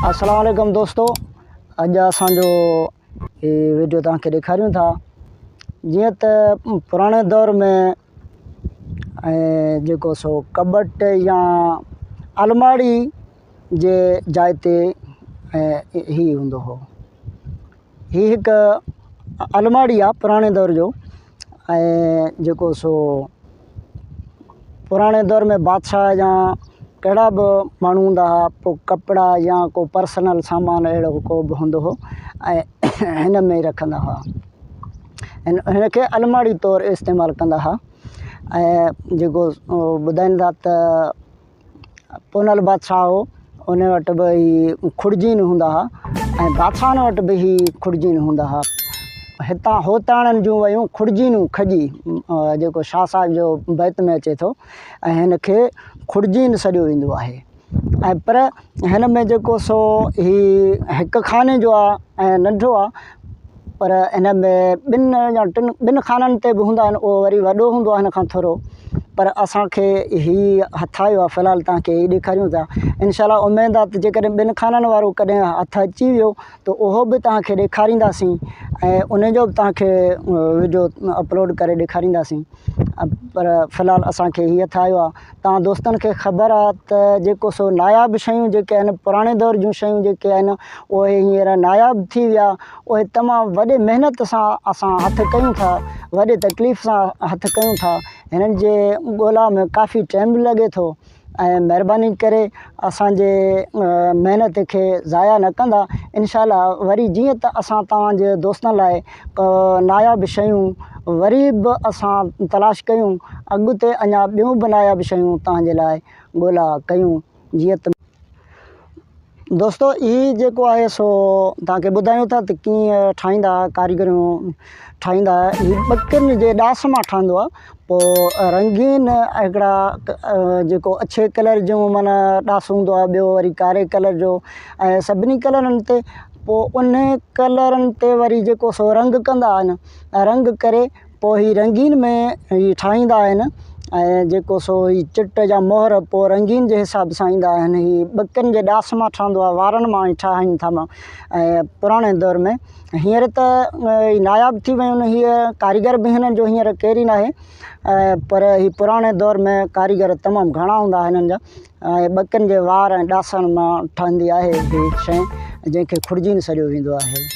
السلام عليڪم دوستو اڄ اسان جو هي ويڊيو توهان کي ڏيکاريون ٿا جيئن ته پراڻي دور ۾ ۽ جيڪو سو ڪٻٽ يا الماڙي جي جاء تي ۽ هي هوندو هو هي هڪ الماڙي آهي پراڻي دور جو ۽ جيڪو سو پراڻي دور ۾ بادشاهه يا ڪهڙا به ماڻهو هوندا هئا پوءِ ڪپڙا يا ڪو پرسنل سامان اهڙو ڪو به هوندو هو ۽ هن ۾ رکندا هئا هن هن کي الماڙي طور استعمال ڪندا هئا ۽ جيڪو ٻڌائين ٿا ته پونل بادشاهه هو ان وٽ به هي خرجين هوندا هئا ۽ بادشاهن وٽ به هي خرجين هوندا هئا هتان هوتاڻن جون ويون خرجينون کڄي جيڪو شاهه صاحب جو بيت ۾ اچي ٿو ۽ هن کي خرجين سڏيو ويندو آهي ۽ پر هن ۾ جيڪو سو هي هڪ خاني جو آهي ۽ ننڍو آهي پر ان ۾ ٻن يا ٽن ٻن خانن تي به هوندا آهن اهو وري وڏو هوندو آهي هن کان ٿورو پر اسانکي هي هٿ آيو آهي في الحال توهان کي هي ڏيکاريون ٿا انشاء الله اميد آهي ته جيڪڏهن ٻن خانن وارو ڪڏهن هٿ اچي ويو ته اهو به توهان کي ڏيکارينداسين ۽ ان جو به توهان کي وڊيو اپلوڊ ڪري ڏيکارينداسين پر في الحال اسانکي هي هٿ آيو آهي توهان دوستن کي خبر آ ته جيڪو سو ناياب شيون جيڪي آهن پراڻي دور جون شيون جيڪي آهن اهي هينئر ناياب ٿي ويا اهي تمام وڏي محنت سان اسان هٿ ڪيون ٿا وڏي تڪليف سان هٿ ڪيون ٿا هنن جي ڳولا ۾ ڪافي ٽائيم به لڳي ٿو ۽ مهرباني ڪري اسان جي محنت کي ضايع نه ڪندا انشاء الله وري جيئن ته اسان توهان جي دوستن لاء ناياب شيون وري به اسان تلاش ڪيون اڳتي اڃا ٻيون به ناياب شيون توهان جي لاء ڳولا ڪيون جيئن ته دوستو هي جيڪو آهي سو توهان کي ٻڌايون ٿا ته ڪيئن ٺاهيندا ڪاريگريون ٺاهيندا هي ٻڪرين جي ڏاس مان ٺهندو آهي پوء رنگين هڪڙا جيڪو اڇي ڪلر جو معنيٰ ڏاس هوندو آهي ٻيو وري ڪاري ڪلر جو ۽ سڀني ڪلرن تي پوء ان ڪلرن تي وري جيڪو سو رنگ ڪندا آهن رنگ ڪري پوء هي رنگين ۾ هي ٺاهيندا آهن ۽ جيڪو سو هي چٽ جا مهر پوء رنگين جي حساب سان ايندا آهن هي ٻڪرين جي ڏاس مان ٺهندو آهي وارن مان ئي ٺاهين ٿا ۽ پراڻي دور ۾ هينئر ته ناياب ٿي ويون آهن هيء ڪاريگر به هنن جو هينئر ڪير ئي ناهي پر هي پراڻي دور ۾ ڪاريگر تمام گهڻا هوندا هئا هنن جا ۽ ٻڪرين جي وار ۽ ڏاسڻ مان ٺهندي آهي هي شيء جنهن کي خرجين سڏيو ويندو آهي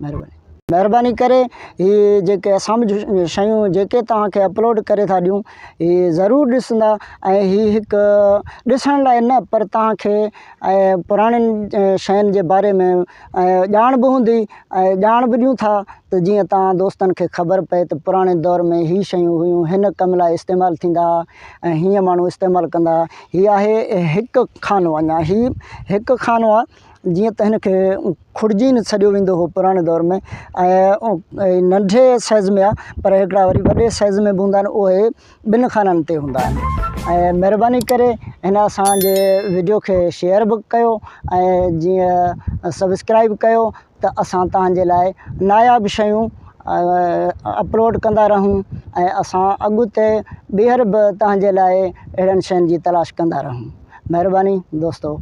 مهرباني. مهرباني ڪري هي جيڪي اسان جون شيون جيڪي توهان کي اپلوڊ ڪري ٿا ڏيون هي ضرور ڏسندا ۽ هي هڪ ڏسڻ لاء نه پر توهان کي ۽ پراڻين شين جي باري ۾ ۽ ڄاڻ به هوندي ۽ ڄاڻ به ڏيون ٿا ته جيئن توهان دوستن کي خبر پئي ته پراڻي دور ۾ هي شيون هيون هن ڪم لاء استعمال ٿيندا هئا ۽ هيئن ماڻهو استعمال ڪندا هئا هي آهي هڪ خانو اڃا هي هڪ خانو آهي جيئن ته هن کي خرجين سڏيو ويندو هو پراڻي دور ۾ ۽ ننڍي سائيز ۾ آهي پر هڪڙا وري وڏي سائيز ۾ به هوندا آهن اهي ٻن خانن تي هوندا آهن ۽ مهرباني ڪري هن اسان جي وڊيو کي شيئر به ڪيو ۽ جيئن سبسڪرائب ڪيو ته اسان توهان جي لاء ناياب شيون اپلوڊ ڪندا رهون ۽ اسان اڳتي ٻيهر به توهان جي لاء اهڙن شين جي تلاش ڪندا رهون مهرباني دوستو.